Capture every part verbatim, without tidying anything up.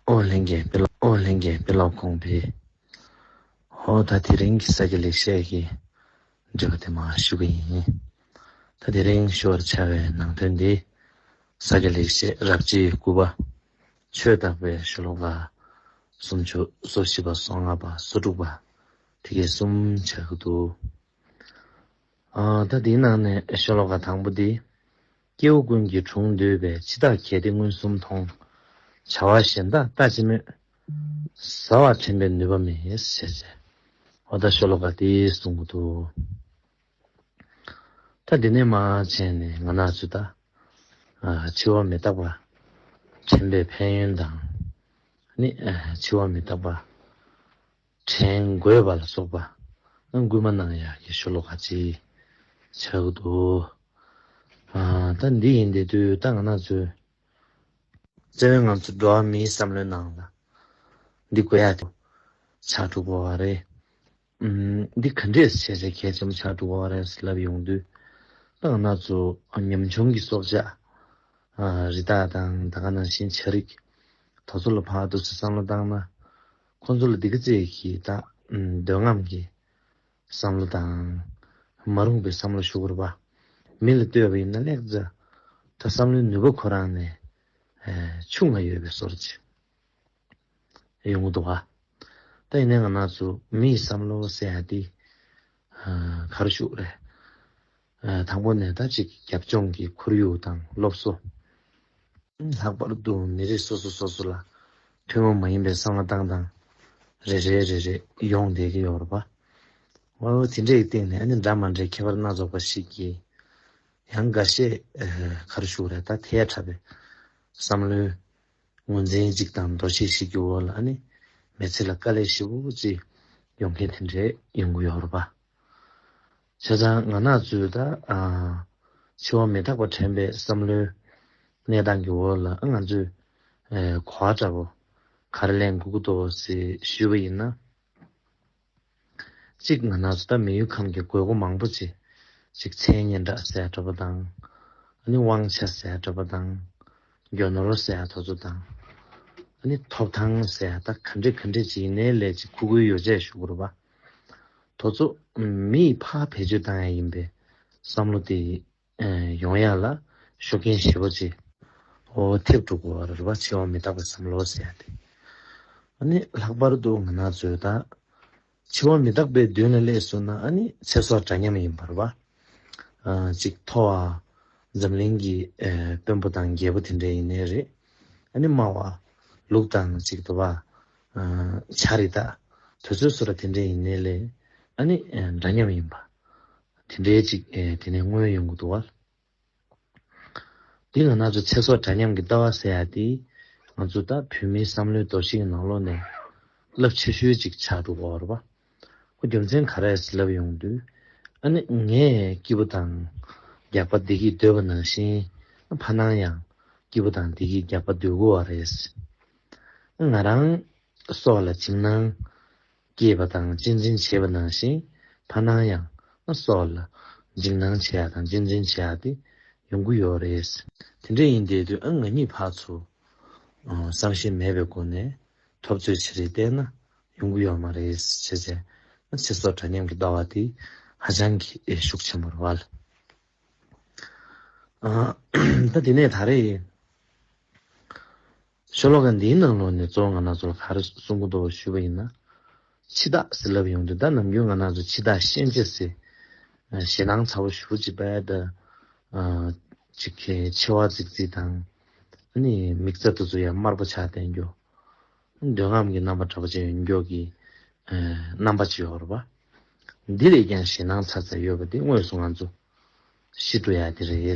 ཨོ་ལྷན་རྒྱས་དཔེ་ཀློག་ཨོ་ལྷན་རྒྱས་དཔེ་ཀློག་གོང་འཕེལ། ཧོ་ད་དེ་རིང་གི་ས་སྐྱ་ལེགས་བཤད་ཀྱི་འགྲེལ་པ་དེ་མར་ཞུ་གི་ཡིན། ད་དེ་རིང་ཞུ་བར་བྱ་བའི་ནང་དོན་འདི། ས་སྐྱ་ལེགས་བཤད་རབ་བྱེད་དགུ་པ། ཆོས་བརྟག་པའི་ཤོ་ལོ་ཀ་སུམ་ཅུ། སོ་བཞི་པ། སོ་ལྔ་པ། སོ་དྲུག་པ། དེ་གའི་གསུམ་ཆགས་ཀྱི་འདུག་ཨ། ད་དེའི་ནང་ནས་ཤོ་ལོ་ཀ་དང་པོ་འདི། སྐྱེ་བོ་ཀུན་གྱི་དྲུང་འདུས་པའི། འཆི་བདག་གལ་ཏེ་མངོན་སུམ་མཐོང་། བྱ་བ་གཞན་དག་ལྟ་ཅི་སྨོས། ཟ་བ་དྲན་པའི་ནུས་པ་མེད། ཞེས་བྱས། འོ་ད་ཤོ་ལོ་ཀ་དེ་གསུང་གི་འདུག་ད་འདི་ནས་མར་བྱས་ནས་ང་རང་ཚོས་ད། ཨ། འཆི་བ་མི་རྟག་པ་དྲན་པའི་ཕན་ཡོན་དང་། ནི། ཨ། འཆི་བ་མི་རྟག་པ་དྲན་དགོས་པ་ལ་སོགས་པ། ཨ། སྐུལ་མ་གནང་ཡག་གི་ཤོ་ལོ་ཀ་ཅིག་ཆགས་ཀྱི་འདུག་ཨ། ད་འདི་ཡིན་དེ་དུས་ད་ང་རང་ཚོས། བརྩེ་བའི་ང་ཚོ་འགྲོ་བ་མིའི་བསམ་བློའི་ནང་ལ་འདི་དགོས་ཡ་དེ་ཆགས་འགྲོ་གི་ཡོད་རེད། ཨུམ། འདི་ག་འདྲས་བྱས་བྱས་གལ་ཆེན་པོ་ཆགས་འགྲོ་གི་ཡོད་རེད་ཟེར་ལབ་ཡོང་དུས། ད་ང་རང་ཚོ་ཉམ་ཆུང་གི་སྲོག་ཆགས། ཨ། རི་དྭགས་དང་ད་ག་ནང་བཞིན་བྱ་རིགས་དེ་ཚོ་ལ་ཕར་འདུག་སེ་བསམ་བློ་བཏང་ན། ཁོང་ཚོ་ལ་འདི་ག་ཅིག་གི་ད། ཨུམ། འདོད་རྔམ་གྱི་བསམ་བློ་དང་། མ་རུངས་པའི་བསམ་བློ་ཞུ་དགོས་རེད་པ། མི་ལ་ལྟོས་པ་ཡིན་ན་ལེགས་ཙ། ད་བསམ་བློའི་ནུས་པ་ཁོ་རང་ནས། ཨེ། ཆུང་ང་ཡོད་པའི་བཟོ་འདྲ་ཅིག་ཡོང་གི་འདུག་ག་ད་ཡིན་ནའི་ང་རང་ཚོ་མི་ཡི་བསམ་བློ་ཟེར་ཡ་དེ། ཨ། ག་རེ་ཞུ་དགོས་རེད། ཨ། དང་པོ་ནས་ད་ཅིག་རྒྱབ་ལྗོངས་ཀྱི་ཁོར་ཡུག་དང་སློབ་གསོ། ལྷག་པར་དུ་མི་རིགས་སོ་སོ་སོ་སོ་ལ་ཐུན་མོང་མ་ཡིན་པའི་བསམ་བློ་བཏང་སྟངས་རེ་རེ་རེ་རེ་ཡོང་བསྡད་ཀྱི་ཡོད་རེད་པ། འོ་དེ་འདྲའི་སྟེང་ནས་ཨ་ནི་འདྲ་མ་འདྲའི་ཁྱད་པར་སྣ་ཚོགས་པ་ཞིག་གིས། ཡང་འགའ་ཤས། ཨ། ག་རེ་ཞུ་དགོས་རེད། ད་ཐལ་དྲགས་པའི་བསམ་བློའི་ངོས་འཛིན་གཅིག་དང་འདུ་ཤེས་ཤིག་གི་འོག་ལ་ཨ་ནི་མི་ཚེ་ལ་དཀའ་ལས་ཞེ་པོ་ཅིག་ཡོང་མཁན་དེ་འདྲས་ཡོང་གི་ཡོད་རེད་པ། བྱས་ཙང་ང་རང་ཚོས་ད། ཨ། འཆི་བ་མི་རྟག་པ་དྲན་པའི་བསམ་བློའི་གནས་སྟངས་ཀྱི་འོག་ལ་ང་ཚོས། ཨ། གོ་བ་འདྲ་པོ་ག་རེ་ལེན་དགོས་ཀྱི་འདུག་ཟེར་ཞུས་པ་ཡིན་ན། གཅིག་ང་རང་ཚོ་ད་མི་ཡུལ་ཁམས་ཀྱི་དགོས་མཁོ་མང་པོ་ཅིག་གཅིག་མཚན་སྙན་གྲགས་ཟེར་ཡ་འདྲ་པོ་དང་། ཨ་ནི་དབང་ཆ་ཟེར་ཡ་འདྲ་པོ་དང་། རྒྱུ་ནོར་ཟེར་ཡ་དེ་ཚོ་དང་། ཨ་ནི་ཐོབ་ཐང་ཟེར་ཡ་ད་ག་འདྲས་ག་འདྲས་ཅིག་ཡིན་ནའི་ལས་ཅིག་ཁུ་ཁུའི་ཡོ་བྱད་ཞུ་དགོས་རེད་པ། དེ་ཚོ་མི་ཡིས་ཕར་བེད་སྤྱོད་བཏང་ཡ་ཡིན་པའི་བསམ་བློ་དེ། ཨ། ཡོང་ཡ་ལ་ཤུགས་རྐྱེན་ཞེ་པོ་ཅིག་འོ་ཐེབས་འགྲོ་གི་ཡོད་རེད་པ། འཆི་བ་མི་རྟག་པའི་བསམ་བློ་ཟེར་ཡ་དེ། ཨ་ནི་ལྷག་པར་དུ་ང་རང་ཚོས་ད་འཆི་བ་མི་རྟག་པའི་མདུན་ལ་སླེབས་སོང་ན་ཨ་ནི་ཚེ་སྲོག་འདྲ་མཉམ་ཡིན་པ་རེད་པ། ཨ། ཅིག་མཐོ་བ་འཛམ་གླིང་གི། ཨ། དཔོན་པོ་དང་རྒྱལ་པོ་དེ་འདྲ་ཡིན་ནའི་རེད། ཨ་ནི་དམའ་བ་ལུག་དང་ཅིག་དེ་པ། ཨ། བྱ་རི་དྭགས་དེ་ཚོའི་བཟོ་འདྲ་དེ་འདྲ་ཡིན་ནའི་ལས་ཨ་ནི། ཨ། འདྲ་མཉམ་ཡིན་པ། དེ་འདྲའི་ཅིག་ཨེ། དེ་ནས་མངོན་ཡོང་གི་འདུག་བ། འདི་ང་རང་ཚོ་ཚེ་སྲོག་འདྲ་མཉམ་གྱི་ལྟ་བ་ཟེར་ཡ་དེ། ང་ཚོ་ད་བོད་མིའི་བསམ་བློའི་རྡོ་ཤིང་གི་ནང་ལོགས་ནས་རླབས་ཆེ་ཤོས་ཅིག་ཆགས་འགྲོ་གི་ཡོད་རེད་པ། ཁོ་རྒྱུ་མཚན་ག་རེ་རེད་ཟེར་ལབ་ཡོང་དུས། ཨ་ནི་ངས་སྐྱིད་པོ་དང་རྒྱགས་པ་བདེ་སྐྱིད་འདོད་པ་ནང་བཞིན། ཕ་ནང་ཡང་སྐྱིད་པོ་དང་བདེ་སྐྱིད་རྒྱགས་པ་འདོད་ཀྱི་ཡོད་རེད། ང་རང་སྲོག་ལ་འཇིགས་སྣང་སྐྱེས་པ་དང་གཅེས་འཛིན་བྱེད་པ་ནང་བཞིན། ཕ་ནང་ཡང་སྲོག་ལ་འཇིགས་སྣང་བྱེད་ཡ་དང་གཅེས་འཛིན་བྱེད་ཡ་དེ་ཡོང་གི་ཡོད་རེད། དེ་འདྲ་ཡིན་བསྡད་དུས་ཨ་ང་གཉིས་ཕར་ཚུར་བསམ་ཤེས་མེད་པའི་སྒོ་ནས་འཐབ་རྩོད་བྱེད་རེས་བལྟས་ན་ཡོང་གི་ཡོད་མ་རེད་ཟེར་བྱས། ཚེ་སྲོག་འདྲ་མཉམ་གྱི་ལྟ་བ་དེ་ཧ་ཅང་གི་ཤུགས་ཆེན་པོ་རེད་བ། ཨ། ད་དེ་ནས་ད་རེས་ཤོ་ལོ་ཀ་འདིའི་ནང་ལོགས་ནས་གཙོ་བོ་ང་རང་ཚོ་ལ་ག་རེ་གསུང་གི་འདུག་ཞུས་པ་ཡིན་ན། འཆི་བདག་ཟེར་ལབ་ཡོང་དུས་ད་ནམ་རྒྱུན་ང་རང་ཚོ་འཆི་བདག་ཤན་འབྱེད་ཟེར། ཨ། ཞེད་སྣང་ཚ་པོ་ཞེ་པོ་ཅིག་བྱས་ད། ཨ། ཅིག་གི་མཆེ་བ་གཙིག་གཙིག་དང་། ཨ་ནི་མིག་རྩ་དེ་ཚོ་ཡང་དམར་པོ་ཆགས་བསྡད་རྒྱུ། འདོད་རྔམ་གྱི་རྣམ་པ་འདྲ་པོ་ཅིག་ཡོང་རྒྱུ་གི། ཨ། རྣམ་པ་ཅིག་ཡོད་རེད་པ། འདི་ལས་ཀྱང་ཞེད་སྣང་ཚ་ཚ་ཡོད་པ་དེ་དངོས་སུ་ང་ཚོ་ཤི་འགྲོ་ཡ་དེ་རེད།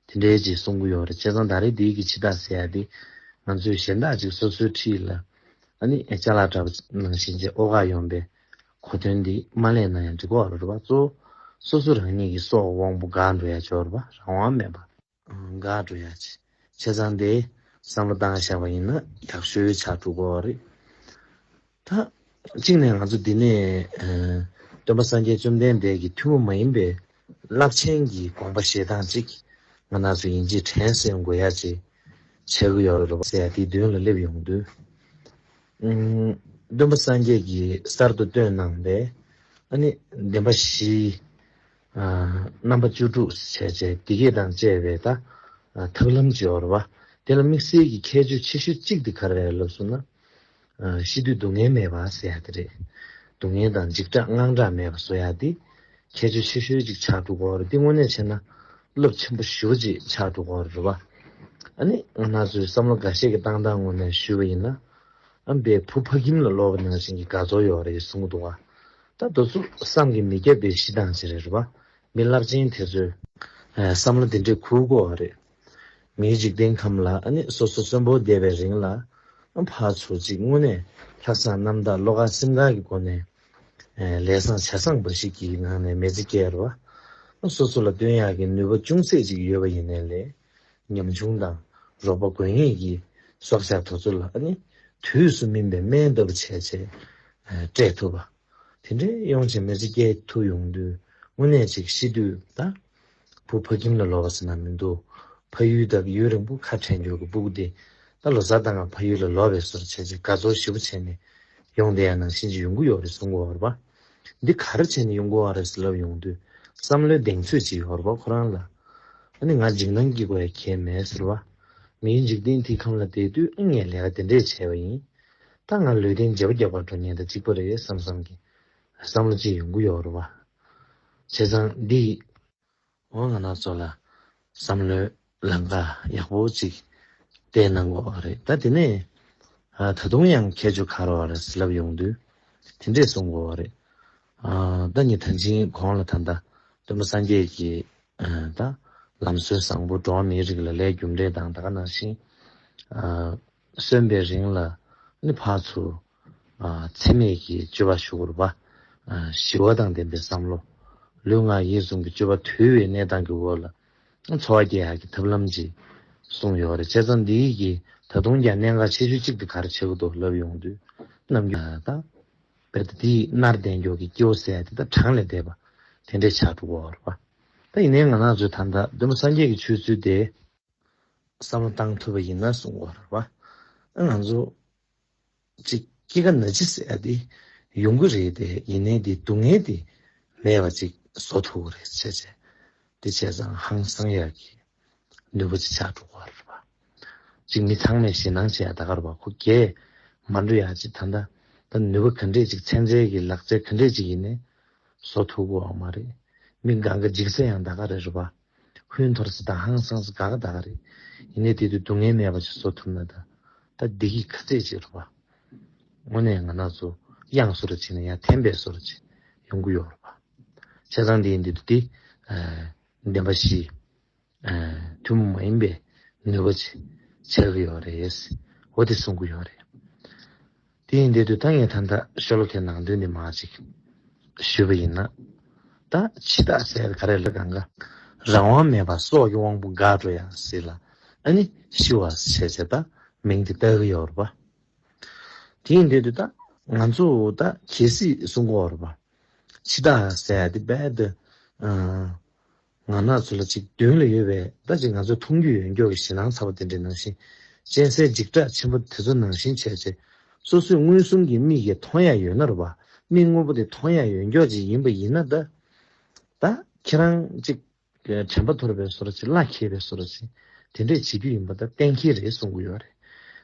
དེ་འདྲའི་ཅིག་གསུང་གི་ཡོད་རེད། བྱས་ཙང་ད་རེས་འདི་གི་འཆི་བདག་ཟེར་ཡ་དེ་ང་ཚོས་གཞན་དག་ཅིག་སོ་སོའི་འཁྲིས་ལ། ཨ་ནི་ཅ་ལག་འདྲ་པོ་ནང་བཞིན་ཅིག་འོ་ག་ཡོང་པའི་གོ་དོན་འདི་མ་ལེན་ན་ཡང་འགྲིག་གི་ཡོད་རེད་པ། གཙོ་བོ་སོ་སོ་རང་ཉིད་ཀྱི་སྲོག་དབང་པོ་འགག་འགྲོ་ཡ་ཅིག་ཡོད་རེད་པ། རང་དབང་མེད་པ། འགག་འགྲོ་ཡ་ཅིག་བྱས་ཙང་དེ་བསམ་བློ་བཏང་བཞག་པ་ཡིན་ན་ཡག་ཤོས་ཆགས་འགྲོ་གི་ཡོད་རེད། ད་གཅིག་ནས་ང་ཚོ་འདི་ནས། ཨ། སྟོན་པ་སངས་རྒྱས་བཅོམ་ལྡན་འདས་ཀྱི་ཐུན་མོང་མ་ཡིན་པའི་རླབས་ཆེན་གྱི་དགོངས་པ་བཞེས་སྟངས་ཅིག་ང་རང་ཚོ་ཡིན་གཅིག་དྲན་གསོ་དགོས་ཡ་ཅིག་བྱེད་ཀྱི་ཡོད་རེད་པ་ཟེར་ཡ་དེའི་མདུན་ལ་སླེབས་ཡོང་དུས། ཨུམ། སྟོན་པ་སངས་རྒྱས་ཀྱིས་གསར་དུ་བཏོན་གནང་པའི་ཨ་ནི་བདེན་པ་བཞི། ཨ། རྣམ་པ་བཅུ་དྲུག་བྱས་བྱས་བདེ་སྐྱིད་དང་བཅས་པའི་ད་ཨ་ཐབས་ལམ་ཅིག་ཡོད་རེད་བ། དེ་ལ་དམིགས་བསལ་གྱི་ཁྱད་ཆོས་ཆེ་ཤོས་གཅིག་དེ་ག་རེ་རེད་ལབ་སོང་ན། ཨ། ཤི་དུས་སྡུག་བསྔལ་མེད་པ་ཟེར་ཡ་དེ་རེད། སྡུག་བསྔལ་དང་འཇིགས་སྐྲག་དངངས་སྐྲག་མེད་པ་བཟོ་ཡ་དེ་ཁྱད་ཆོས་ཆེ་ཤོས་ཅིག་ཆགས་འགྲོ་གི་ཡོད་རེད། དེ་དངོས་གནས་བྱས་ན་རླབས་ཆེན་པོ་ཞེ་པོ་ཅིག་ཆགས་འགྲོ་གི་ཡོད་རེད་བ། ཨ་ནི་ང་རང་ཚོའི་བསམ་བློ་འགའ་ཤས་ཀྱི་བཏང་སྟངས་ངོས་ནས་ཞུས་པ་ཡིན་ན། ཨ་མའི་བུ་ཕ་ཁྱིམ་ལ་ལོག་པ་ནང་བཞིན་གྱི་དགའ་ཚོར་ཡོད་རེད་གསུང་གི་འདུག་བ། ད་དེ་ཚོ་བསམ་གྱིས་མི་ཁྱབ་པའི་གཞི་དང་ཅིག་རེད་བ། མི་རླབས་ཆེན་དེ་ཚོས་ཨ་བསམ་བློ་དེ་འདྲས་འཁུར་དགོས་པ་རེད། མིའི་འཇིག་རྟེན་ཁམས་ལ་ཨ་ནི་སོ་སོ་གསོན་པོ་བསྡད་པའི་རིང་ལ་ཨ་ཕར་ཚུར་ཅིག་དངོས་གནས་ལྷག་བསམ་རྣམ་དག་བློ་དཀར་སེམས་དཀར་གྱི་སྒོ་ནས་ཨ་ལས་བཟང་བྱས་བཟང་འབའ་ཞིག་གི་ངང་ནས་མི་ཚེ་སྐྱེལ་རོགས། ཨ་སོ་སོ་ལ་བཏོན་ཡག་གི་ནུས་པ་ཅུང་ཟད་ཅིག་ཡོད་པ་ཡིན་ནའི་ལས། ཉམ་ཆུང་དང་རོགས་པ་དགོས་ངེས་ཀྱི་སྲོག་ཆགས་དེ་ཚོ་ལ་ཨ་ནི་དུས་སུ་སྨིན་པའི་སྨན་ལྟ་བུ་བྱས་བྱས་ཨ་སྤྲད་ཐུབ་པ། དེ་འདྲའི་ཡོང་བྱས་མི་ཚེ་སྐྱེལ་ཐུབ་ཡོང་དུས་དངོས་གནས་ཅིག་ཤི་དུས་ད་བུ་ཕ་ཁྱིམ་ལ་ལོག་པ་ཟེར་ན་མི་འདུག་ཕ་ཡུལ་དང་ཡུན་རིང་པོ་ཁ་བྲལ་འགྱུར་གྱི་སྤུ་གུ་དེ་ད་ལོ་གསར་དང་ཕ་ཡུལ་ལ་ལོག་པའི་བཟོ་འདྲ་བྱས་བྱས་དགའ་ཚོར་ཞེ་པོ་བྱས་ནས་ཡོང་བསྡད་ཡ་ནང་བཞིན་ཅིག་ཡོང་གི་ཡོད་རེད་གསུང་གི་ཡོད་རེད་པ། འདི་ག་རེ་བྱས་ནས་ཡོང་གི་ཡོད་རེད་ཟེར་ལབ་ཡོང་དུས་བསམ་བློའི་གདེང་ཚོད་ཅིག་ཡོད་རེད་པ་ཁོ་རང་ལ། ཨ་ནི་ང་འཇིགས་སྣང་སྐྱེ་དགོས་ཡ་གང་ཡང་མེད་ཟེར་བ། མིའི་འཇིག་རྟེན་དེའི་ཁམས་ལ་བསྡད་དུས་ཨ་ངས་ལས་ཀ་དེ་འདྲས་བྱས་པ་ཡིན། ད་ང་ལུས་རྟེན་བརྗེ་པོ་རྒྱག་པར་འགྲོ་མཁན་དང་གཅིག་པ་རེད་བསམ་བསམ་གྱི་བསམ་བློ་ཅིག་ཡོང་གི་ཡོད་རེད་བ། བྱས་ཙང་འདི་འོ་ང་རང་ཚོ་ལ་བསམ་བློའི་ལམ་ཁ་ཡག་པོ་ཅིག་བསྟན་གནང་དགོས་པ་རེད། ད་དེ་ནས་ཨ་ད་དུང་ཡང་ཁྱད་ཆོས་ག་རེ་ཡོད་རེད་ཟེར་ལབ་ཡོང་དུས་དེ་འདྲས་གསུང་དགོས་པ་རེད། ཨ་ད་ངས་ད་ཅིང་གོང་ལ་ད་ལྟ་སྟོན་པ་སངས་རྒྱས་ཀྱིས་ཨ་ད་ལམ་སྲོལ་བཟང་པོ་འགྲོ་བ་མིའི་རིགས་ལ་ལས་རྒྱུ་འབྲས་དང་ད་ག་ནང་བཞིན་ཨ་གསོན་པའི་རིང་ལ་ནི་ཕར་ཚུར་ཨ་འཚེ་མེད་ཀྱི་སྤྱོད་པ་ཞུ་དགོས་པ། ཨ་ཞི་བ་དང་ལྡན་པའི་བསམ་བློ། ལུས་ངག་ཡིད་གསུམ་གྱི་སྤྱོད་པ་དུལ་བའི་གནས་སྟངས་ཀྱི་འོག་ལ་འཚོ་བ་སྐྱེལ་ཡག་གི་ཐབས་ལམ་ཅིག་གསུངས་ཡོད་རེད། བྱས་ཙང་འདིའི་གི་ད་དུང་ཀྱང་གནད་འགག་ཆེ་ཤོས་གཅིག་དེ་ག་རེ་ཆགས་ཀྱི་འདུག་ལབ་ཡོང་དུས་རྣམ་འགྱུར་དང་། དཔེར་ན་དེའི་མནར་བསྡད་མགྱོགས་ཀྱི་སྐྱེ་བོ་ཟེར་ཡ་དེ་ད་གྲངས་ལས་འདས་པ་དེ་འདྲས་ཆགས་འགྲོ་གི་ཡོད་རེད་པ། ད་ཡིན་ནའི་ང་རང་ཚོས་ད་ལྟ་སྟོན་པ་སངས་རྒྱས་ཀྱི་ཆོས་ཚུལ་དེ་བསམ་བློ་བཏང་ཐུབ་པ་ཡིན་ན་གསུང་གི་ཡོད་རེད་པ། ཨ་ང་ཚོ་ཅིག་སྐྱེ་རྒ་ན་འཆི་ཟེར་ཡ་དེ་ཡོང་གི་རེད་དེ་ཡིན་ནའི་དེ་སྡུག་བསྔལ་དེ་མེད་པ་ཅིག་བཟོ་ཐུབ་ཀྱི་རེད་བྱས་བྱས་དེ་བྱས་ཙང་ཧང་སང་ཡག་གི་ནུས་པ་ཅིག་ཆགས་འགྲོ་གི་ཡོད་རེད་པ། ཅིག་མི་ཚང་མས་ཞེད་སྣང་བྱེད་ཡ་ད་ག་རེད་པ། ཁོ་རྒས་མ་འགྲོ་ཡ་ཅིག་ད་ལྟ་ད་ནུས་པ་ག་འདྲས་ཅིག་ཚན་རྩལ་གྱི་ལག་རྩལ་ག་འདྲས་ཅིག་ཡིན་ནའི་བཟོ་ཐུབ་ཀྱི་ཡོད་མ་རེད། མི་གང་ག་འཇིགས་ས་ཡང་ད་ག་རེད་རེད་པ། ཧུན་འཐོར་ས་དང་ཧང་སང་ས་ག་ག་ད་ག་རེད། ཡིན་ནའི་དེ་དུས་སྡུག་བསྔལ་མེད་པ་ཅིག་བཟོ་ཐུབ་ན་ད་ད་བདེ་སྐྱིད་ག་ཚད་ཅིག་རེད་པ། དངོས་གནས་ང་རང་ཚོ་གཡང་བཟོ་འདྲ་བྱས་ན་ཡང་ཐན་པའི་བཟོ་འདྲ་ཅིག་ཡོང་གི་ཡོད་རེད་པ། བྱས་ཙང་དེ་ཡིན་དུས་དེ་ཨ་བདེན་པ་བཞི། ཨ་ཐུན་མོང་མ་ཡིན་པའི་ནུས་པ་ཅིག་ཆགས་ཀྱི་ཡོད་རེད། འོ་དེ་གསུང་གི་ཡོད་རེད། དེ་ཡིན་དུས་ད་ངས་ད་ལྟ་ཤོ་ལོ་ཀའི་ནང་དོན་འདི་མར་ཅིག་ཞུས་པ་ཡིན་ན། ད་འཆི་བདག་ཟེར་ག་རེ་ལ་གང་ག་རང་དབང་མེད་པར་སྲོག་གི་དབང་པོ་འགག་འགྲོ་ཡ་ཟེར་ལ་ཨ་ནི་ཤི་བ་ཟེར་བྱས་ད་མིང་དེ་བཏགས་ཀྱི་ཡོད་རེད་པ། དེ་ཡིན་དུས་ད་ང་ཚོ་ད་གལ་སྲིད་གསུང་གི་ཡོད་རེད་པ། འཆི་བདག་ཟེར་ཡ་དེ་རྦད་དེ་ཨ། ང་རང་ཚོ་ལ་ཅིག་མདུན་ལ་ཡོད་པའི་ད་ཅིག་ང་ཚོ་མཐོང་རྒྱུ་ཡོད་མགྱོགས་ཀྱི་ཞེད་སྣང་ཚ་པོ་དེ་འདྲའི་ནང་བཞིན་གཅན་གཟན་འཇིགས་སྐྲག་ཆེན་པོ་དེ་ཚོ་ནང་བཞིན་བྱས་བྱས་སོ་སོའི་མངོན་སུམ་གྱི་མིག་གིས་མཐོང་ཡ་ཡོད་ན་རེད་པ། མིག་དངོས་པོ་དེ་མཐོང་ཡ་ཡོད་མགྱོགས་ཅིག་ཡིན་པ་ཡིན་ན་ད་ད་ཁྱེད་རང་ཅིག་དྲན་པ་འཐོར་བའི་བཟོ་འདྲ་ཅིག་བླ་འཁྱེར་བའི་བཟོ་འདྲ་ཅིག་དེ་འདྲས་བྱེད་རྒྱུ་ཡིན་པ་ད་གཏན་འཁེལ་རེད་གསུང་གི་ཡོད་རེད།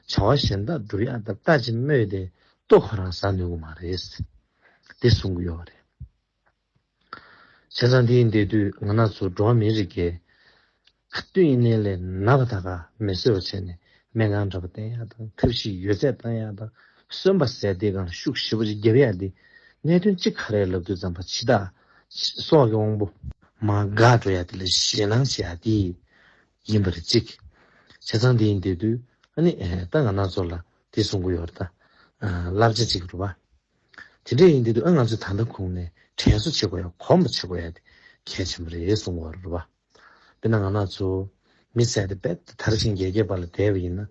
བྱ་བ་གཞན་དག་སྒྲུབ་ཡ་ད་ལྟ་ཅིག་སྨོས་ཏེ་ལྟོ་ཁོ་རང་ཟ་ནུས་ཀྱི་མ་རེད། དེ་གསུང་གི་ཡོད་རེད། བྱས་ཙང་དེ་ཡིན་དུས་ང་རང་ཚོ་འགྲོ་བ་མིའི་རིགས་ཀྱི་ག་དུས་ཡིན་ནའི་ལས་ན་བ་ད་ག་མི་བཟོད་པ་བྱས་ནས་སྨན་ཁང་འདྲ་པོ་བསྟེན་ཡག་དང་ཐབས་ཤེས་ཡོད་ཚད་བཏང་ཡག་དང་གསོན་པ་ཟེར་དེ་གང་ཤུགས་ཞེ་པོ་ཅིག་རྒྱབ་ཡག་དེ་གནད་དོན་གཅིག་ག་རེ་ལབ་དུས་ཙམ་པ་འཆི་བདག་སྲོག་གི་དབང་པོ་མར་འགག་འགྲོ་ཡག་དེ་ལ་ཞེད་སྣང་བྱེད་ཡག་དེ་ཡིན་པ་རེད་གཅིག་བྱས་ཙང་དེ་ཡིན་དུས་དུས་ཨ་ནི་ད་ང་རང་ཚོ་ལ་དེ་གསུང་གི་ཡོད་རེད་ད། བསླབ་བྱ་གཅིག་རེད་པ། དེ་འདྲ་ཡིན་དུས་ཨ་ང་ཚོས་ད་ལྟ་ཁུངས་ནས་དྲན་གསོ་བྱེད་དགོས་ཡ་གོམས་པ་བྱེད་དགོས་ཡ་དེ་གལ་ཆེན་པོ་རེད་གསུང་གི་ཡོད་རེད་པ། དཔེར་ན་ང་རང་ཚོ་མི་ཟེར་ཡ་དེ་རྦད་དེ་མཐར་ཕྱིན་དགེ་རྒྱས་པ་ལ་བསྡད་པ་ཡིན་ན་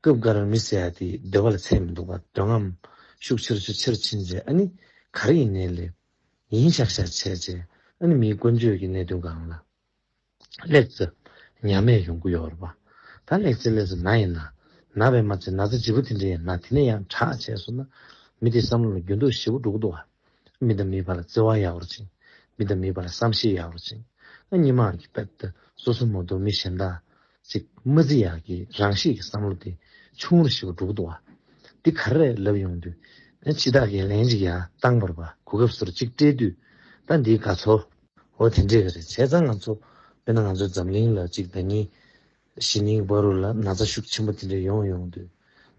སྐབས་འགའ་རང་མི་ཟེར་ཡ་དེ་འདོད་པ་ལ་ཚད་མི་འདུག་པ། འདོད་རྔམ་ཤུགས་ཆེར་ཆེར་ཆེར་ཕྱིན་རྗེས་ཨ་ནི་ག་རེ་ཡིན་ནའི་ལས་ཡིན་ཤག་ཤག་བྱས་རྗེས་ཨ་ནི་མིའི་ཀུན་སྤྱོད་ཀྱི་གནད་དོན་སྒང་ལ། སླེབས་ཚེ་ཉམས་ཡང་ཡོང་གི་ཡོད་རེད་པ། ད་སླེབས་ཚེ་སླེབས་ཚེ་ན་ཡིན་ན་ ན་བས་མ་ཚད་ན་ཚ་ལྗིད་པོ་དེ་འདྲ་ཡིན་ན་དེ་ནས་ཡང་དྲག་བྱས་སོང་ན། མི་དེའི་བསམ་བློ་ལ་འགྱུར་ལྡོག་ཞེ་པོ་འགྲོ་གི་འདུག་བ། མི་དང་མིའི་བར་ལ་བརྩེ་བ་ཡག་པོ་བྱེད། མི་དང་མིའི་བར་ལ་བསམ་ཤེས་ཡག་པོ་བྱེད། ཨ་སྔོན་མ་གི་དཔེ་ད་སོ་སོ་མ་གཏོགས་མི་གཞན་དག་ཅིག་མ་བརྩི་ཡག་གི་རང་ཤེད་ཀྱི་བསམ་བློ་དེ་ཆུང་རུ་ཞེ་པོ་འགྲོ་གི་འདུག་བ། འདི་ག་རེ་རེད་ལབ་ཡོང་དུས། ཨ་སྤྱི་བདག་གིས་ལན་ཅིག་ཡར་བཏང་བར་བ་གོ་སྐབས་སོར་ཅིག་སྤྲད་དུས། ད་འདིའི་དགའ་ཚོར། འོ་དེ་འདྲས་ཀྱི་རེད། བྱས་ཙང་ང་ཚོ་དཔེར་ན་ང་ཚོ་འཛམ་གླིང་ལ་ཅིག་ཟླ་ཉིན་གཞེས་ནིང་བར་དུ་ལ་ན་ཚ་ཤུགས་ཆེན་པོ་དེ་འདྲས་ཡོང་ཡོང་དུས།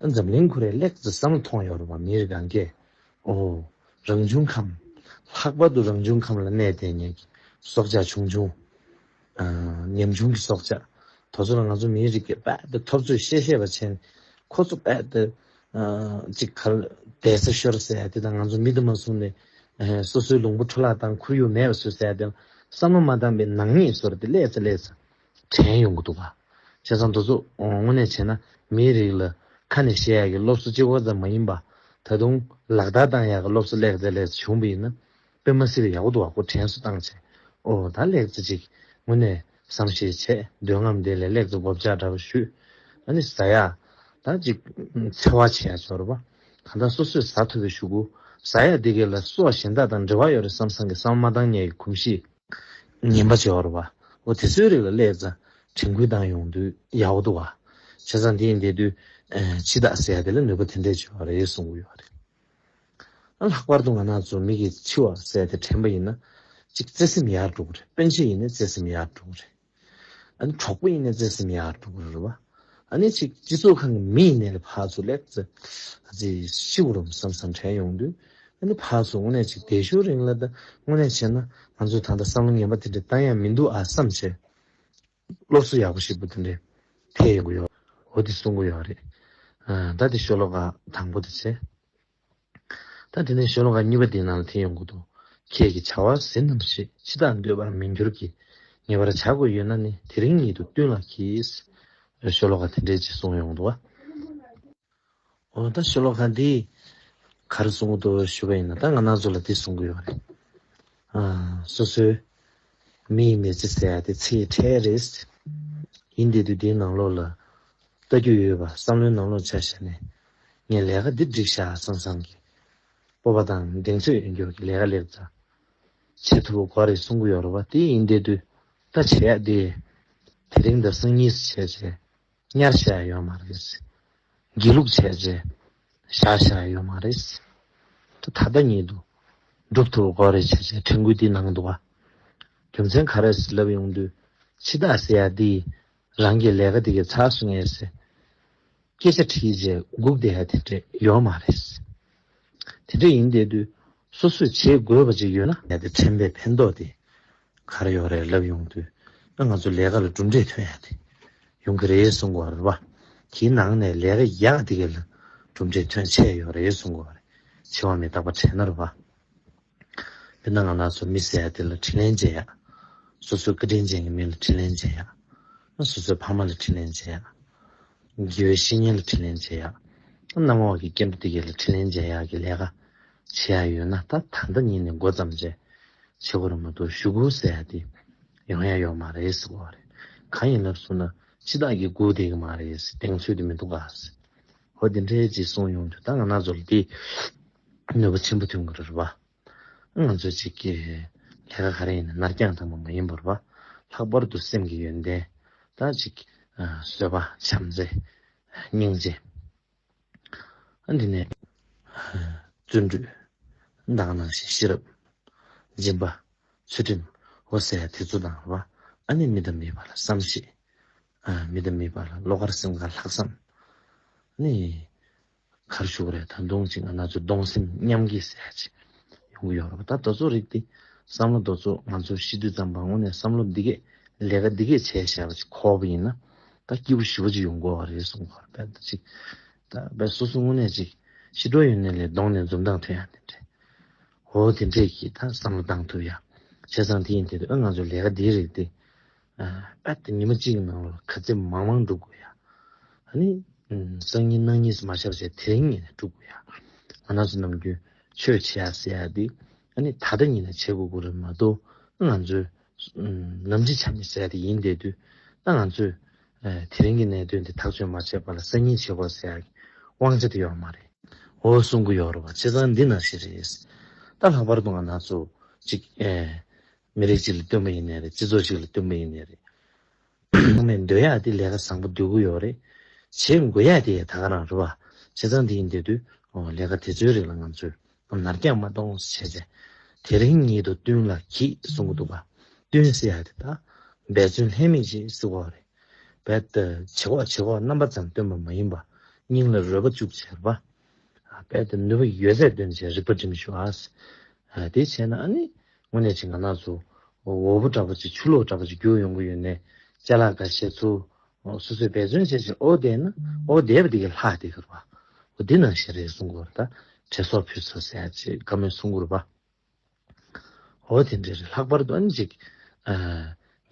ཨ་འཛམ་གླིང་ཁོ་རའི་ལེགས་ཙམ་བསམ་བློ་ཐོངས་ཡོད་རེད་བ། མི་རེ་གང་གས། ཨོ། རང་བྱུང་ཁམས། ལྷག་པར་དུ་རང་བྱུང་ཁམས་ལ་གནས་བསྡད་མཁན་གྱི་སྲོག་ཆགས་ཆུང་ཆུང་། ཨ་ཉམ་ཆུང་གི་སྲོག་ཆགས། དེ་ཚོ་ལ་ང་ཚོ་མིའི་རིགས་ཀྱིས་རྦད་དེ་འཐབ་རྩོད་བཤད་བཤད་པ་བྱས་ནས། ཁོ་ཚོ་རྦད་དེ་ཨ་ཅིག་ག་ལ་བསྡད་ས་ཤོར་ཟེར་ཡ་དེ་དང་། ང་ཚོ་མི་དུ་མ་བཟུང་ནས་ཨ་སོ་སོའི་ལུང་པ་འཕྲོ་བརླག་དང་ཁོར་ཡུག་མེད་པ་བཟོས་ཟེར་ཡ་དེ་ལ་བསམ་བློ་མ་བཏང་པའི་ནག་ཉེས་བཟོ་འདྲ་དེ་ལས་ཚ་ལས་ཚ་དྲན་ཡོང་གི་འདུག་ག། བྱས་ཙང་དེ་ཚོ་དངོས་གནས་བྱས་ན་མིའི་རིགས་ལ་ཁ་ནས་བཤད་ཡག་གི་སློབ་གསོ་གཅིག་པོ་ཙམ་མ་ཡིན་པ། ད་དུང་ལག་བསྟར་བཏང་ཡག་གི་སློབ་གསོ་ལེགས་ཚ་ལས་ཚ་བྱུང་བ་ཡིན་ན། དཔེ་མ་སྲིད་པའི་ཡག་པོ་འདུག་བ། ཁོ་དྲན་གསོ་བཏང་བྱས། ཨོ་ད་ལེགས་ཚ་ཅིག་དངོས་གནས་བསམ་ཤེས་བྱས། འདོད་རྔམ་དེ་ལས་ལེགས་ཚ་སྒོ་བཅག་འདྲ་པོ་ཞུས། ཨ་ནི་ཟ་ཡག་ད་ཅིག་འཚེ་བ་བྱེད་ཡག་ཅིག་ཡོད་རེད་པ། གང་ལྟར་སོ་སོས་ཟ་ཐུབ་པའི་ཤོག་གུ་ཟ་ཡག་དེ་གས་ལ་སྲོག་གཞན་དག་དང་འབྲེལ་བ་ཡོད་རེད་བསམ་བསམ་གྱི་བསམ་བློ་མ་བཏང་མཁན་གྱི་གོམས་གཤིས་ངན་པ་ཅིག་ཡོད་རེད་པ། ཨོ་དེ་ཚོའི་རིགས་ལ་ལེགས་ཚ་དྲན་སྐུལ་བཏང་ཡོང་དུས་ཡག་པོ་འདུག་བ། བྱས་ཙང་དེ་ཡིན་དེ་དུས་ཨ་འཆི་བདག་ཟེར་ཡག་དེ་ལ་ནུས་པ་དེ་འདྲས་ཅིག་ཡོད་རེད་གསུང་གི་ཡོད་རེད། ལྷག་པར་དུ་ང་རང་ཚོ་མི་གི་འཆི་བ་ཟེར་དེ་དྲན་པ་ཡིན་ན། གཅིག་བརྩེ་སེམས་ཡར་འགྲོ་གི་རེད། སྤུན་མཆེད་ཡིན་ན་བརྩེ་སེམས་ཡར་འགྲོ་གི་རེད། ཨ་ནི་གྲོགས་པོ་ཡིན་ན་བརྩེ་སེམས་ཡར་འགྲོ་གི་རེད་བ། ཨ་ནི་གཅིག་སྤྱི་ཚོགས་ཁང་གི་མི་ཡིན་ནའི་ལ་ཕར་ཚུར་ལེགས་ཚ་ཨ་ཙི་ཤི་བ་རུང་བསམ་བསམ་དྲན་ཡོང་དུས། ཨ་ནི་ཕར་ཚུར་དངོས་གནས་གཅིག་དེ་ཤོར་རིང་ལ་ད་དངོས་གནས་བྱས་ན་ང་ཚོས་ད་ལྟ་བསམ་བློ་ངན་པ་དེ་འདྲ་བཏང་ཡག་མི་འདུག་ཨ་བསམ་བྱས། སློབ་གསོ་ཡག་པོ་ཞིག་པོ་དེ་འདྲས་ཐེབས་ཡོང་གི་ཡོད། འོ་དེ་གསུང་གི་ཡོད་རེད། ཨ་ད་དེ་ཤོ་ལོ་ཀ་དང་པོ་དེ་བྱས། ད་དེ་ནས་ཤོ་ལོ་ཀ་གཉིས་པ་དེའི་ནང་ལ་དེ་ཡོང་གི་འདུག། ཁྱེད་ཀྱི་བྱ་བ་ཟིན་ནམ་ཞེས། འཆི་བདག་འདོད་པར་མི་འགྱུར་གྱི། ངེས་པར་བྱ་དགོས་ཡོད་ན་ནི། དེ་རིང་ཉིད་དུ་བསྟུན་ལ་གྱིས། ཤོ་ལོ་ཀ་དེ་འདྲས་ཅིག་གསུངས་ཡོང་གི་འདུག་བ། འོ་ད་ཤོ་ལོ་ཀ་འདི་ག་རེ་གསུང་གི་འདུག་ཞུས་པ་ཡིན་ན། ད་ང་རང་ཚོ་ལ་འདི་གསུང་གི་ཡོད་རེད། ཨ་སོ་སོའི་མི་ཡི་མི་ཚེ་ཟེར་ཡ་དེ་ཚེ་ཡི་ཁྲལ་རེད། ཡིན་དེ་དུས་འདིའི་ནང་ལོགས་ལ་ལྟ་རྒྱུ་ཡོད་པ་བསམ་བློའི་ནང་ལོགས་ཆ་བཞག་ནས། ངས་ལས་ཀ་འདི་འགྲིག་ཤག་བསམ་བསམ་གྱི་སྤོབས་པ་དང་གདེང་ཚོད་ཡོད་རྒྱུ་གི་ལས་ཀ་ལེགས་ཚ་བྱེད་ཐུབ་པ་དགོས་རེད་གསུང་གི་ཡོད་རེད་བ། དེ་ཡིན་དེ་དུས་ད་བྱེད་ཡ་དེ་དེ་རིང་དང་སང་ཉིན་བྱས་བྱས་ཉར་བཞག་ཡ་ཡོད་མ་རེད། སྒྱིད་ལུག་བྱས་རྗེས་བཞག་བཞག་ཡོད་མ་རེད། ད་ད་ལྟ་ཉིད་དུ་སྒྲུབ་ཐུབ་དགོས་རེད་བྱས་བྱས་དྲན་སྐུལ་འདི་གནང་འདུག་བ། རྒྱུ་མཚན་ག་རེ་ཟེར་ལབ་ཡོང་དུས། འཆི་བདག་ཟེར་ཡ་འདི་རང་གི་ལས་ཀ་འདི་གའི་ཚར་སོང་ངས་ཟེར་སྐད་ཆ་དྲིས་རྗེས་སྒུག་བསྡད་ཡ་དེ་འདྲས་ཡོད་མ་རེད། དེ་འདྲས་ཡིན་བསྡད་དུས་སོ་སོས་བྱེད་དགོས་པ་ཅིག་ཡོད་ན་ཡ་དེ་དྲན་པའི་ཕན་ཐོགས་དེ། ག་རེ་ཡོད་རེད་ལབ་ཡོང་དུས། ཨ་ང་ཚོ་ལས་ཀ་ལ་གྲུབ་འབྲས་ཐོན་ཡ་དེ་ཡོང་གི་རེད་གསུང་གི་ཡོད་རེད་བ། དེའི་ནང་ནས་ལས་ཀ་ཡག་དེ་ག་ལ་གྲུབ་འབྲས་ཐོན་ཆེ་ཡོད་རེད་གསུང་གི་ཡོད་རེད། འཆི་བ་མི་རྟག་པ་དྲན་ན་རེད་བ། དཔེར་ན་ང་རང་ཚོ་མི་ཟེར་ཡ་དེ་ལ་དྲིན་ལན་འཇལ་ཡ། སོ་སོའི་བཀའ་དྲིན་ཅན་གྱི་མི་ལ་དྲིན་ལན་འཇལ་ཡ། ཨ་སོ་སོའི་ཕ་མ་ལ་དྲིན་ལན་འཇལ་ཡ། དགེ་བའི་བཤེས་གཉེན་ལ་དྲིན་ལན་འཇལ་ཡ། ཨ་གནམ་འོག་གི་སྐྱེ་འགྲོ་དེ་ག་ལ་དྲིན་ལན་འཇལ་ཡ་གི་ལས་ཀ་བྱེད་ཡ་ཡོད་ན། ད་ད་ལྟ་ཉིད་ནས་འགོ་བརྩམས་བྱས། བྱེད་དགོས་རེད་མ་གཏོགས་གཞུག་གུ་ཟེར་ཡ་དེ་ཡོང་ཡ་ཡོད་མ་རེད་ཟེར་གོ་བ་རེད། གང་ཡིན་ལབ་སོང་ན་འཆི་བདག་གིས་སྒུག་བསྡད་ཀྱི་མ་རེད་ཟེར། གདེང་ཚོད་དེ་མི་འདུག་ག་ཟེར། ཧོ་དེ་འདྲའི་ཅིག་གསུངས་ཡོང་དུས་ད་ང་རང་ཚོ་ལ་དེ་ནུས་པ་ཆེན་པོ་ཐོན་གྱི་རེད་བ། ང་ཚོ་ཅིག་གི་ལས་ཀ་ག་རེ་ཡིན་ན་ནར་འགྱངས་བཏང་བ་མ་ཡིན་པར་བ། ལྷག་པར་དུ་སེམས་ཀྱི་ཡོན་ཏན་ད་ཅིག་བཟོད་པ་བྱམས་བརྩེ་སྙིང་རྗེ། ཨ་འདི་ནས་བརྩོན་འགྲུས། དེ་ག་ནང་བཞིན་ཤེས་རབ། སྦྱིན་པ། ཚུལ་ཁྲིམས། འོ་ཟེར་ཡ་དེ་ཚོ་དང་རེད་བ། ཨ་ནི་མི་དང་མིའི་བར་ལ་བསམ་ཤེས། ཨ་མི་དང་མིའི་བར་ལ་བློ་དཀར་སེམས་དཀར་ལྷག་བསམ། ཨ་ནི་ག་རེ་ཞུ་དགོས་རེད། ད་དུང་ཅིག་ང་རང་ཚོ་གདུང་སེམས་མཉམ་སྐྱེད་ཟེར་ཡ་ཅིག་ཡོང་གི་ཡོད་རེད་བ། ད་དེ་ཚོ་རིགས་དེ་བསམ་བློ་དེ་ཚོ་ང་ཚོ་ཤི་དུས་ཙམ་པ་དངོས་གནས་བསམ་བློ་འདི་གས་ལས་ཀ་འདི་གས་བྱས་བཞག་པ་ཅིག་ཁོག་པ་ཡིན་ན། ད་སྐྱིད་པོ་ཞེ་པོ་ཅིག་ཡོང་གི་ཡོད་རེད་གསུང་གི་ཡོད་རེད། དཔེ་ད་ཅིག་ད་དཔེ་སོ་སོ་དངོས་གནས་ཅིག་ཤི་འགྲོ་ཡོང་ནས་ལས་གདོང་ནས་འཛུམ་མདངས་ཐོན་ཡ་དེ་འདྲས། འོ་དེ་འདྲས་ཀྱི་ད་བསམ་བློ་བཏང་ཐུབ་ཡ། བྱས་ཙང་དེ་ཡིན་དེ་དུས་ཨ་ང་ཚོ་ལས་ཀ་འདིའི་རིགས་དེ། ཨ་ཨ་དེ་ཉི་མ་གཅིག་གི་ནང་ལ་ག་ཚད་མང་མང་སྒྲུབ་དགོས་ཡ། ཨ་ནི་སང་ཉིན་གནངས་ཉིན་མ་ཆག་བྱས་དེ་རིང་ཉིན་ནས་སྒྲུབ་དགོས་ཡ། ང་རང་ཚོ་ནམ་རྒྱུན་ཆོས་བྱེད་ཡ་ཟེར་ཡ་དེ་ཨ་ནི་ད་ལྟ་ཉིན་ནས་བྱེད་དགོས་ཀྱི་རེད་མ་གཏོགས། ང་ཚོས་ནམ་འཆི་ཆ་མེད་ཟེར་ཡ་དེ་ཡིན་བསྡད་དུས། ད་ང་ཚོས་ ཨ་དེ་རིང་གི་གནད་དོན་དེ་ཐག་གཅོད་མ་བྱས་པ་ལ་སང་ཉིན་བྱེད་དགོས་ཟེར་ཡག་གི་དབང་ཆ་དེ་ཡོད་མ་རེད། འོ་གསུང་གི་ཡོད་རེད་བ། བྱས་ཙང་འདི་ནང་བཞིན་རེད། ད་ལྷག་པར་དུ་ང་རང་ཚོ་ཅིག་ཨེ་མི་རིགས་ཅིག་ལ་བསྟུན་པ་ཡིན་ནའི་རེད། སྤྱི་ཚོགས་ཅིག་ལ་བསྟུན་པ་ཡིན་ནའི་རེད། ཚང་མས་འདོད་ཡག་དེ་ལས་ཀ་བཟང་པོ་སྡུག་གི་ཡོད་རེད། བྱེད་དགོས་ཡག་དེ་ཡང་ད་ག་རང་རེད་བ། བྱས་ཙང་དེ་ཡིན་དེ་དུས་ལས་ཀ་དེ་ཚོའི་རིགས་ལ་ང་ཚོས་ནར་འགྱངས་མ་གཏོང་བྱས་བྱས། དེ་རིང་ཉིད་དུ་བསྟུན་ལ་གྱིས་གསུང་གི་འདུག་བ། བསྟུན་ཟེར་ཡག་དེ་ད་འབད་བརྩོན་ལྷད་མེད་ཅིག་ཟེར་བ་རེད། རྦད་དེ་བྱེད་ཁོག་བྱེད་ཁོག་རྣམ་པ་ཙམ་བསྟུན་པ་མ་ཡིན་པ། སྙིང་ལ་རུས་པ་བཅུག་བྱས་རེད་བ། རྦད་དེ་ནུས་པ་ཡོད་ཚད་བཏོན་བྱས་རིག་པ་སྒྲིམ་ཞུ་ཨ། དེ་བྱས་ན་ཨ་ནི་དངོས་གནས་ཅིག་ང་རང་ཚོ་འོ་བུ་འདྲ་པོ་ཅིག་ཆུ་ལོག་འདྲ་པོ་ཅིག་རྒྱུག་ཡོང་གི་ཡོད་ནའི་ཅ་ལག་འགའ་ཤས་ཚུར་སོ་སོས་འབད་བརྩོན་བྱས་བྱས་འོ་བསྡད་ན་འོ་བསྡད་པ་དེ་གི་ལྷག་བསྡད་ཀྱི་རེད་བ། འོ་འདི་ནང་བཞིན་རེད་གསུང་གི་ཡོད་རེད། ད་དྲན་གསོ་ཕུལ་ཚར་ཟེར་ཡག་ཅིག་བཀའ་མོལ་གསུང་གི་རེད་བ། འོ་དེ་འདྲ་རེད། ལྷག་པར་དུ་ཨ་ནི་ཅིག་ཨ་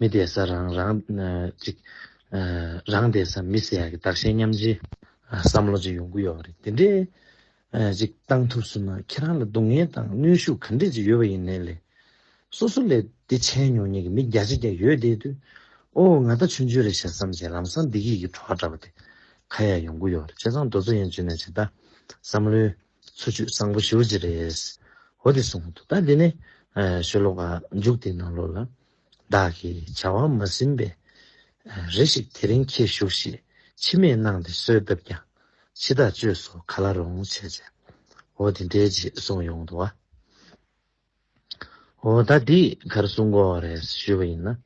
མི་བསྡད་ས་རང་རང་ཨ་ཅིག་ཨ་རང་བསྡད་ས་མི་ཟེར་ཡག་གི་བདག་གཞན་མཉམ་བརྗེ་ཨ་བསམ་བློ་ཅིག་ཡོང་གི་ཡོད་རེད། དེ་འདྲའི་ཨ་ཅིག་བཏང་ཐུབ་སོང་ན་ཁྱེད་རང་ལ་སྡུག་བསྔལ་དང་གནོན་ཤུགས་ག་འདྲས་ཅིག་ཡོད་པ་ཡིན་ནའི་ལས། སོ་སོ་ལས་དེ་ཆེ་མྱོང་མཁན་གྱི་མི་བརྒྱ་ཆ་བརྒྱ་ཡོད་བསྡད་དུས། ཨོ་ང་ད་ཆུང་ཆུང་རེད་ཤག་བསམ་བྱས་ལམ་སང་བདེ་སྐྱིད་ཀྱི་བྲོ་བ་འདྲ་པོ་དེ་ཁ་ཡ་ཡོང་གི་ཡོད་རེད། བྱས་ཙང་རྡོ་རྩ་ཡན་ཆོད་ནས་བྱས་ད་བསམ་བློའི་འཚོ་བཅུད་བཟང་པོ་ཞེ་པོ་ཅིག་རེད། འོ་དེ་གསུངས་འདུག་ད་འདི་ནས་ཨ་ཤོ་ལོ་ཀ་མཇུག་དེའི་ནང་ལོགས་ལ། བདག་གིས་བྱ་བ་མ་ཟིན་པས། ཨ་རེ་ཞིག་དེ་རིང་ཁྱེད་བཞུགས་ཤིག་ཕྱི་མས་གནང་སྟེ་གསོལ་བཏབ་ཀྱང་། འཆི་བདག་བཅོས་སུ་ག་ལ་རུང་བྱས་བྱས། འོ་དེ་འདྲའི་ཅིག་གསུངས་ཡོང་འདུག་བ། འོ་ད་འདི་ག་རེ་གསུང་གི་ཡོད་རེད་ཞུས་པ་ཡིན་ན།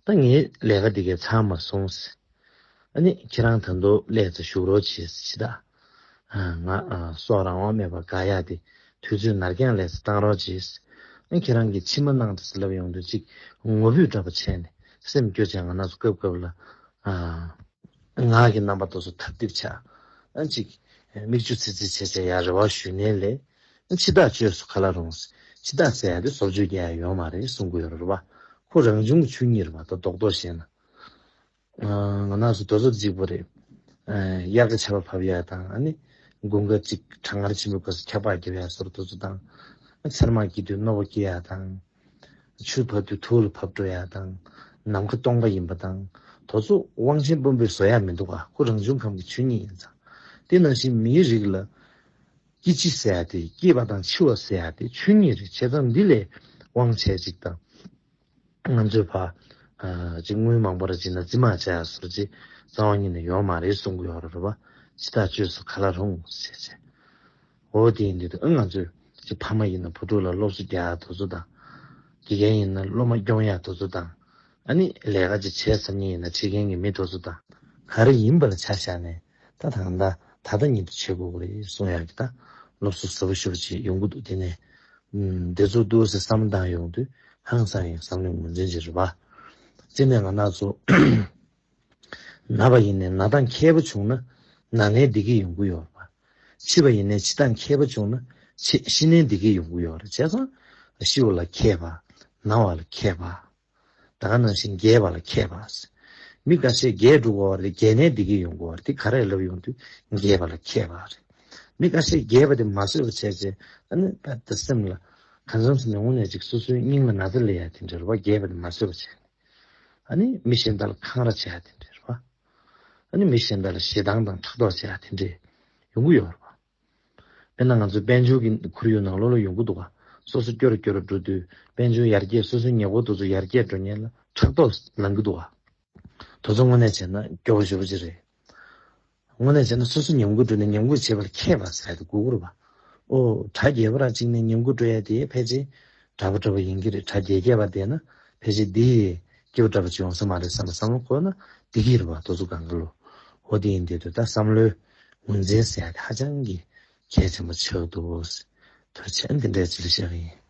ད་ངའི་ལས་ཀ་འདི་གའི་ཚར་མ་སོང་ཟེར། ཨ་ནི་ཁྱེད་རང་ད་དུང་སླེབས་ཚེ་བཞུགས་རོགས་བྱེད་ཟེར་ད། ཨ་ང་ཨ་སྲོག་རང་དབང་མེད་པར་དགའ་ཡག་དེ་དུས་ཚོད་ནར་འགྱངས་ལས་སུ་བཏང་རོགས་བྱེད་ཟེར། ཨ་ནི་ཁྱེད་རང་གིས་མཆི་མ་གནང་དང་ཟེར་ལབ་ཡོང་དུས་ཅིག་ངུ་འབོད་འདྲ་པོ་བྱས་ནས་སེམས་སྐྱོ་བྱས་ང་རང་ཚོ་སྐབས་སྐབས་ལ་ཨ། ངག་གི་རྣམ་པ་དེ་ཚོ་ཐབས་རྡེབ་ཆགས། ཨ་ཅིག་མིག་ཆུ་ཚིལ་ཚིལ་བྱས་བྱས་ཡར་རེ་བ་ཞུས་ནའི་ལས། འཆི་བདག་བཅོས་སུ་ག་ལ་རུང་། འཆི་བདག་ཟེར་ཡ་དེ་བཟོ་བཅོས་རྒྱག་ཡ་ཡོད་མ་རེད་གསུང་གི་ཡོད་རེད་བ། ཁོ་རང་བྱུང་གི་ཆོས་ཉིད་རེད་བ། ད་རྡོག་རྡོག་བཤད་ན། ང་རང་ཚོ་དེ་ཚོ་གཅིག་པོ་རེད། དབྱར་ཁ་ཆར་པ་བབས་ཡ་དང་ཨ་ནི། དགུན་ཁ་ཅིག་གྲང་ངར་ཆེན་པོའི་སྐབས་སུ་འཁྱག་པ་རྒྱབ་ཡ་སོགས་དེ་ཚོ་དང་། ཚེར་མ་སྐྱེས་དུས་རྣོ་པོ་སྐྱེ་ཡ་དང་། ཆུ་བབས་དུས་ཐུར་ལ་བབས་འགྲོ་ཡ་དང་། ནམ་མཁའ་སྟོང་པ་ཡིན་པ་དང་། དེ་ཚོ་དབང་ཆེན་དཔོན་པོས་བཟོ་ཡ་མི་འདུག་ག་ཁོ་རང་བྱུང་ཁམས་ཀྱི་ཆོས་ཉིད་ཡིན་ཙང་། དེ་ནང་བཞིན་མིའི་རིགས་ལ། སྐྱེ་འཆི་ཟེར་ཡ་དེ་སྐྱེས་པ་དང་འཆི་བ་ཟེར་ཡ་དེ་ཆོས་ཉིད་རེད། བྱས་ཙང་འདི་ལས་དབང་ཆེ་ཅིག་དང་། ང་ཚོས་ཕ། ཅིག་དངུལ་མང་པོ་ར་བྱིན་ན་རྫི་མ་བྱ་ཡ་སོར་ཅིག་རྩ་བ་ཉིད་ནས་ཡོད་མ་རེད་གསུང་གི་ཡོད་རེད་བ། འཆི་བདག་བཅོས་སུ་ག་ལ་རུང་ཟེར་བྱས། འོ་དེ་ཡིན་དུས་ཨ་ང་ཚོས་ཅིག་ཕ་མ་ཡིན་ན་བུ་ཕྲུག་ལ་སློབ་གསོ་རྒྱག་ཡ་དེ་ཚོ་དང་། དགེ་རྒན་ཡིན་ན་སློབ་མ་སྐྱོང་ཡ་དེ་ཚོ་དང་། ཨ་ནི་ལས་ཀ་ཅིག་བྱས་ཚར་མཁན་ཡིན་ན་བྱེད་མཁན་གྱི་མི་དེ་ཚོ་དང་། ག་རེ་ཡིན་པ་ལ་ཆ་བཞག་ནས་ད་ད་ད་ད་ལྟ་ཉིད་དུ་བྱེད་དགོས་ཀྱི་རེད་གསུང་ཡ་གི་ད་སློབ་གསོ་ཟབ་པོ་ཞེ་པོ་ཅིག་ཡོང་གི་འདུག་དེ་ནས་འདི་ཚོ་འདུག་ཟེར་བསམ་བློ་བཏང་ཡོང་དུས་ཧང་སང་ཡང་བསམ་བློའི་ངོས་འཛིན་ཅིག་རེད་པ། གཅིག་ནས་ང་རང་ཚོ་ན་བ་ཡིན་ནའི་ན་སྟངས་མཁས་པོ་བྱུང་ན་ན་ནས་བདེ་སྐྱིད་ཡོང་གི་ཡོད་རེད་པ། འཆི་བ་ཡིན་ནའི་འཆི་སྟངས་མཁས་པོ་བྱུང་ན་འཆི་ཤི་ནས་བདེ་སྐྱིད་ཡོང་གི་ཡོད་རེད། བྱས་ཙང་ཤི་བ་ལ་མཁས་པ། ན་བ་ལ་མཁས་པ། ད་ག་ནང་བཞིན་རྒས་པ་ལ་མཁས་པ། མི་ཁ་ཤས་རྒས་འགྲོ་གི་ཡོད་རེད། རྒས་ནས་བདེ་སྐྱིད་ཡོང་གི་ཡོད་རེད། དེ་ག་རེ་ལབ་ཡོང་དུས་རྒས་པ་ལ་མཁས་པ་རེད། མི་ཁ་ཤས་རྒས་པ་དེ་མ་བཟོད་པ་བྱས་རྗེས་ཨ་ནི་ད་ལྟ་སེམས་ལ་གང་འཚམ་ཟེར་ནས་དངོས་གནས་ཅིག་སོ་སོའི་སྙིང་ལ་ན་ཚ་སླེབས་ཡ་དེ་འདྲ་རེད་པ། རྒས་པ་དེ་མ་བཟོད་པ་བྱས་ནས་ཨ་ནི་མི་གཞན་དག་ལ་འཁང་ར་བྱེད་ཡ་དེ་འདྲ་རེད་པ། ཨ་ནི་མི་གཞན་དག་ལ་ཞེ་སྡང་དང་ཕྲག་དོག་བྱེད་ཡ་དེ་འདྲ་ཡོང་གི་ཡོད་རེད་པ། དཔེར་ན་ང་ཚོ་དཔལ་འབྱོར་གྱི་ཁོར་ཡུག་ནང་ལོགས་ལ་ཡོང་གི་འདུག་ག་སོ་སོ་སྐྱོ་རུ་སྐྱོ་རུ་འགྲོ་དུས་དཔལ་འབྱོར་ཡར་རྒྱས། སོ་སོའི་ཉེ་འཁོར་དེ་ཚོ་ཡར་རྒྱས་འགྲོ་མཁན་ལ་ཕྲག་དོག་ལངས་ཀྱི་འདུག་ག་དེ་ཚོ་དངོས་གནས་བྱས་ན་སྐྱོ་པོ་ཞེ་པོ་ཅིག་རེད། དངོས་གནས་བྱས་ན་སོ་སོ་ཉམས་རྒུད་འགྲོ་ནས་ཉམས་རྒུད་བྱེད་པ་ལ་མཁས་པ་ཟེར་ཡ་དེ་དགོས་ཀྱི་རེད་པ། ཨོ་གྲ་རྒྱས་པོ་རང་གཅིག་ནས་ཉམས་རྒུད་འགྲོ་ཡ་དེ་ཕལ་ཆེར་དྲག་པོ་འདྲ་པོ་ཡིན་གྱི་རེད། གྲ་རྒྱས་རྒྱས་པ་བསྡད་ན་ཕལ་ཆེར་འདི་སྐྱོ་པོ་འདྲ་པོ་ཅིག་ཡོང་ས་མ་རེད་བསམ་པ་བསམ་བློ་འཁོར་ན་བདེ་སྐྱིད་རེད་པ། དེ་ཚོ་གང་ག་ལོ། འོ་དེ་ཡིན་དུས་ད་བསམ་བློའི་ངོས་འཛིན་ཟེར་ཡ་དེ་ཧ་ཅང་གི་གལ་ཆེན་པོ་ཆགས་འདུག་ད་ཆ་འདི་འདྲའི་ཅིག་ལ་བཤད་ཀྱི་ཡིན།